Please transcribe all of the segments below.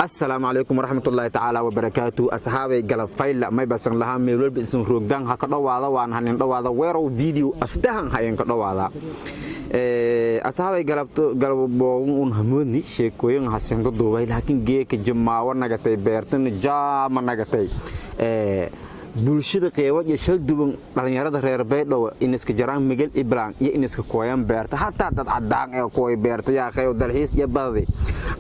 Asalaamu calaykum waraxmatullaahi tacaala wabarakaatu. Asxaabay, galab fayla. May basan lahaa meel walba isin roogdaan, ha ka dhowaada, waan hanin dhowaada weerow video aftahan ha idinka dhowaada. Asxaabay, galaboogun un hamoodni sheekooyin hasinto duubay, laakiin geeka jamaawo nagatay, beertana jaama nagatay, bulshada qeebo iyo shal duwan, dhalinyarada reer Baydhabo iniska jaraan, migal iblaan iyo iniska kooyan beerta, hataa dad cadaan ee kooy beerta yaaqayo dalxiis iyo badadi.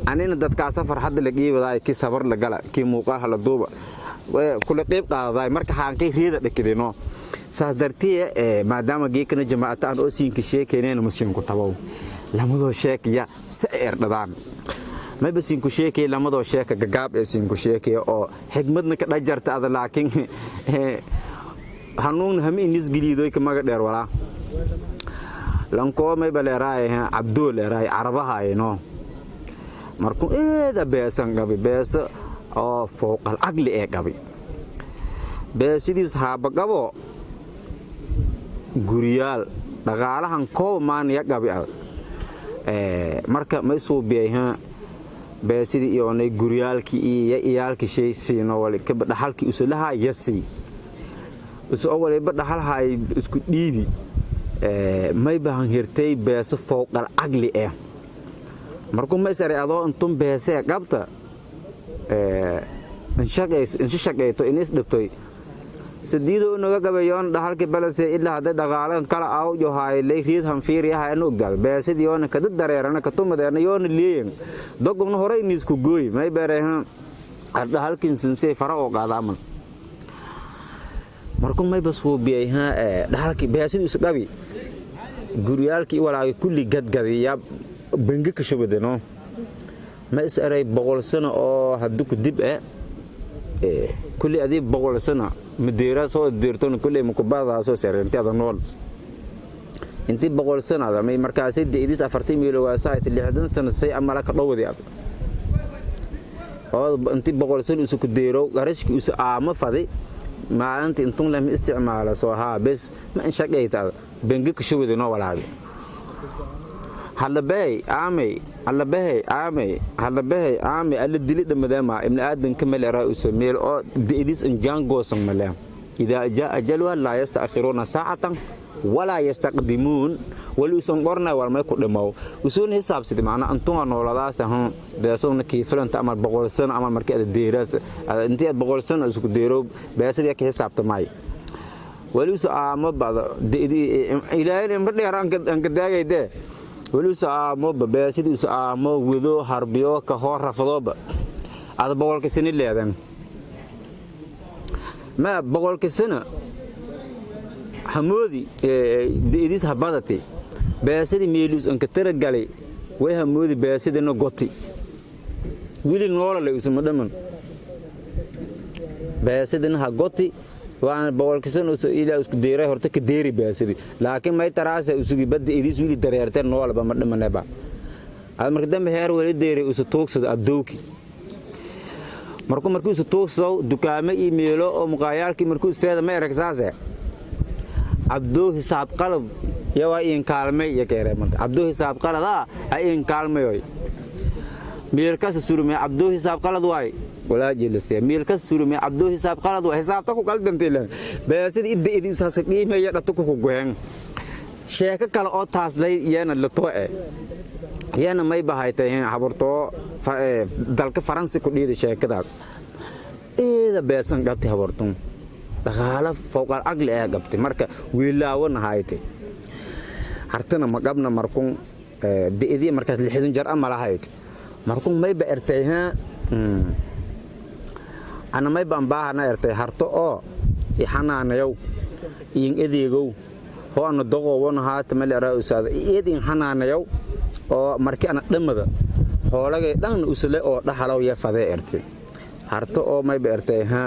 Anina dadkaasa farxadda la qiibadaay, kii sabar la gala, kii muuqaal hala duuba kula qeyb qaadaday. Marka haankay riida dhakidino saas dartiye, maadaama geekana jamaacata aan oo siinka sheekaynayna masiinku tabow lamadoo sheekaya sa erdhadaan. Mayba siinku sheekaya lamadoo sheeka gagaab ee siinku sheekaya oo xigmadna ka dhajarta ada, laakiin hanuun hami inisgeliidoy ka maga dheer walaa lankoo mayba leeraay Cabdoo leeraay Carabahaayno. Markuu eeda beesan qabi, beeso oo fowqal caqli ee qabi, beesidiis haaba qabo, guriyaal dhaqaalahan kooba maanaya qabi ad. Marka may suubiyay beesidii iyoonay guryaalkii iyo iyaalkii shay siino wali kaba dhaxalkii usalahaa yasi usu oo waliba dhaxalhaay isku dhiibi. May bahan hirtay beeso fowqal caqli eh. Markuu ma isari adoo intun beesee qabta insi shaqayto inis dhibtoy sadiidoo naga gabayoon dhaxalkii balase ilaa hadday dhaqaalan kala awjo haylay riid hanfiiriyaha anu ogdaad beesidii yoona kada dareerana katumadeena yoona leeyan dogobna hore iniisku gooy. May beerehan dhaxalkin sinsey fara oo qaadaaman. Markuu may bas huubiyay dhaxalkii beesidii isu qabi, guryaalkii walaagi kulli gadgadiya, bangi ka shubadano. Ma is eray 100 sano oo haddu ku dib eh kulli adii 100 sano madeera soo deertona kulli makubadaasoo sare intii ada nool, intii 100 sano ada may markaasay de'diis 40 miilowaasahayti 60 sano say amala ka dhowdi ad oo intii 100 sano isu ku deerow garashki isu aama fadi maalinta intun lama isticmaalo soo haa bes ma inshaqayta ada bangi ka shubadi noo walaagi. Hallabahey aamey, hallabahey aamey, hallabahey aamey, alla dili dhamadeema. Ibni aadanka meel eraa uso meel oo de'diis injaangoosan male. Idaa jaa ajaluha laa yastaakhiruuna saacatan walaa yastaqdimuun. Wali usan qornay walmay ku dhimow usuun hisaabsidi macnaa intunga nooladaas hun beesona kiifilanta amal 100 sano amal markii ada deeraas intii aad 100 sano isku deero beesadii ka xisaabtamay wali usu aamo bada ilaahay imra dheer anka daagayde. Wali usu aamoba beesidii usu aamo wado harbiyo ka hor rafadooba ada 100-ka sani leedan ma 100-ka sano hamoodi de'diis habadati beesadii meeluus anka taragalay way hamoodi beesidina goti wili noolale usuma dhaman beesidina ha goti waana 100-ka sano ilaa isku deeray horta ka deeri beesidi, laakiin may taraasa usugi badda idiis wili dareerte noolaba ma dhimaneba ad. Marka dambe heer wali deeray usu tuugsado Abdowki. Markuu markuu isu tuugsadow dukaamo iyo meelo oo muqaayaalkii markuu seeda ma erag saase Cabdoo hisaab qalad yawaa iin kaalmay iyo keere. Marka Cabdoo hisaab qalad a iin kaalmayoy meelkaas surumay. Cabdoo hisaab qalad waay walaa jeelasiya meelkaas surumay. Cabdoo hisaab qalad waay, hisaabta ku qaldantay leen beesida idda idi usaas qiimeeya dhatu ku goyn. Sheeko kale oo taaslay iyana la tooce iyana may bahaytay habartoo dalka Faransi ku dhiida. Sheekadaas eeda beesan qabtay habartun, dhaqaalo fowqal caqli ee qabtay. Marka wiilaawana haytay hartana ma qabna. Markun de'dii markaas 60 jar ama lahayd. Markun mayba ertay ha ana mayba ambaahana ertay harto oo ixanaanayow iin edeegow hoo ana doqowona haata meel eraa usaada eed in xanaanayow oo markii ana dhammada xoolagay dhanna usale oo dhaxalow ya fadee ertay harto oo mayba ertay ha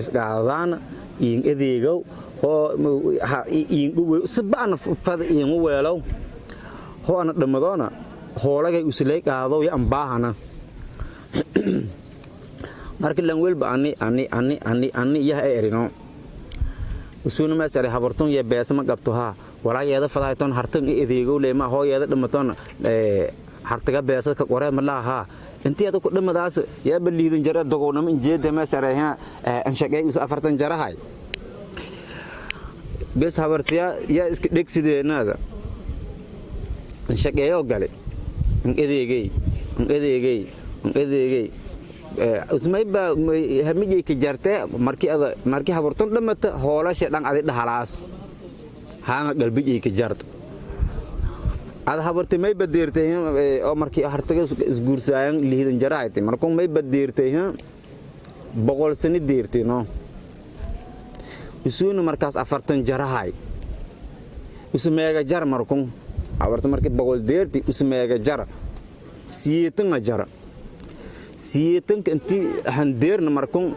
isqaadadaana iin edeegow hoo iin siba'ana fada iin weelow hoo ana dhammadoona hoolagay usalay qaadow ya ambaahana. Marka lan welba ani ani ani ani ani yaha e erino usuuna ma sare habartun ya beesa ma qabto haa walaa yeeda fadahayton hartan i edeegow leema hoo yeeda dhimatoon. Hartaga beesad ka qoree ma laha. Intii ada ku dhamadaas yaaba liidan jara dogownamo injeeda ma sareeha an shaqeey us 40 jarahay bes. Habartiya yaa iska dhegsideenaada an shaqeeyo gale, an edeegay, an edeegay, an edeegay. Usmayba hamijay ka jartee markii ada markii habartun dhamata hoolasha dhan adi dhahalaas haanga galbijay ka jarta ada habartay. May badeertay oo markii hartaga isguursaayan lihidan jarahayti markuu may badeertay 100 sano deertay no isuuna markaas 40 jarahay isu meega jar. Markun habarta markii 100 deerti isu meega jar? 80 jara. 80-ka intii handeerna markun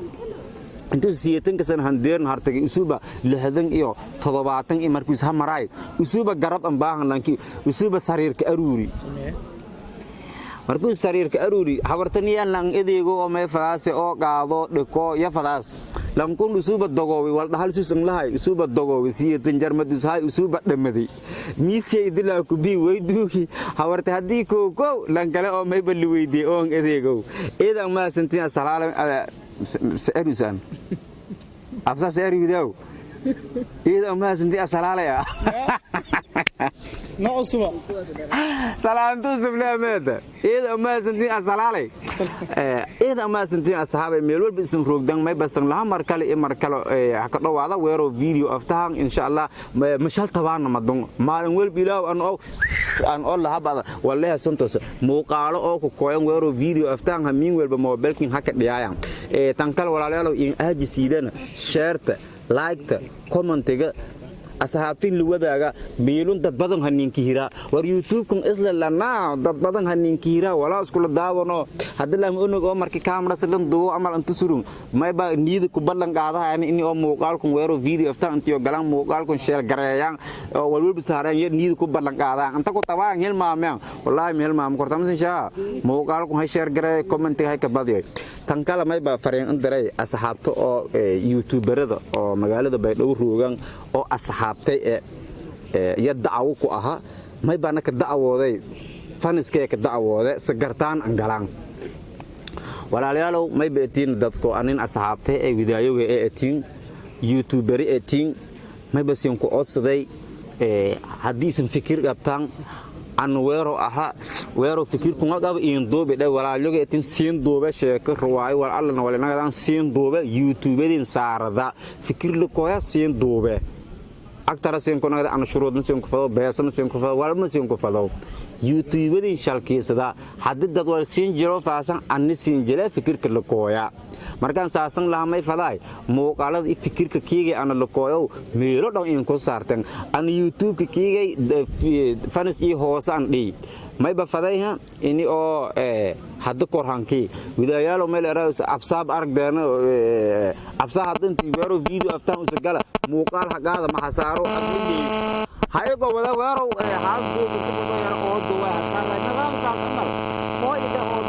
intuu 80-ka san handeerna hartaga isuba 60 iyo 70 iyo markuu is hamaraay isuba garab an baahan lanki isuba sariirka aruuri. Markuu sariirka aruuri habartaniyaa lan edeego oo may fadaase oo qaado dhiko ya fadaas lankun usuba dogoowi wal dhahal suusan lahay usuba dogoowi 80 jar madushay usuba dhamaday miidshay idilaa ku bii weyduuki habarta haddii kow lan kale oo mayba li weydiiyey oon edeegow eedan maasantiin asalaala seerusan afsa seerudaw eedan maasantiin asalaalaya. Nooc cusuba. Salaantu subleemeeda eeda maasantiin asalaalay eeda maasantiin asxaabay meel walba isin roogdan may basan laha mar kale iyo mar kale ha ka dhawaada weero video aftahan insha Allah mashal tabaana madon maalin walba ilaaw an oo an oo lahabada wallahi santos muuqaalo oo ku koyan weero video aftahan hamiin walba mobilkin ha ka dhiyaayan tan kale. Walaalayaal, in aaji siidana share-ta, like-ta, comment-iga asxaabtiin la wadaaga meelun dad badan haninka hiraa. War YouTube-kun isla lanaa dad badan haninka hiraa walaa iskula daawano. Hadii lama onog oo markii kaamara silan duwo amal inta surun mayba niyada ku ballan qaadahayan in oo muuqaalkun weero video afta intiyo galaan muuqaalkun share gareeyaan oo walwalba saaraan ya niyada ku ballan qaadaan inta ku tabaan hilmaameen. Wallaahi ma hilmaam kortamsan shaa muuqaalkun hay share gareey, comment hay ka badiyo. Tan kale mayba fariin in diray asxaabta oo youtuberada oo magaalada Baydhabo roogan oo asxaabtay ee iyo dacwo ku ahaa may baana ka dacwooday faniskee ka dacwoode sagartaan angalaan. Walaalayaalow, mayba etiin dadku anin asxaabtay ee widaayoga ee etiin youtuberi etiin mayba siin ku codsaday haddiisan fikir qabtaan an weero aha weero fikir kuma qaba in duube dhe walaalyoga etin siin duube sheeko ruwaayo wal allana walinagadan siin duube youtubedin saarada fikir likoya siin duube agtara siin kunagada an shuruudna siin ku fado beesana siin ku fado walma siin ku fado youtubedin shalkiisada haddii dad wal siin jiro faasan anni siin jira fikirka lakooya markaan saasan lahamay fadaay muuqaalada i fikirka kiigay ana lakooyow meelo dhan in ku saartan ana youtubeka kiigay fanis ii hoose an dhihi mayba fadayha ini oo hadda korhankii widaayaalo meel eraus absaab aragdeena absaa hadda intii weero video aftaan usa gala muuqaal haqaada maxasaaro hayagoo wada weerow haasduuba yar oo duwa hasaara nidaamkaas amal oo ida oo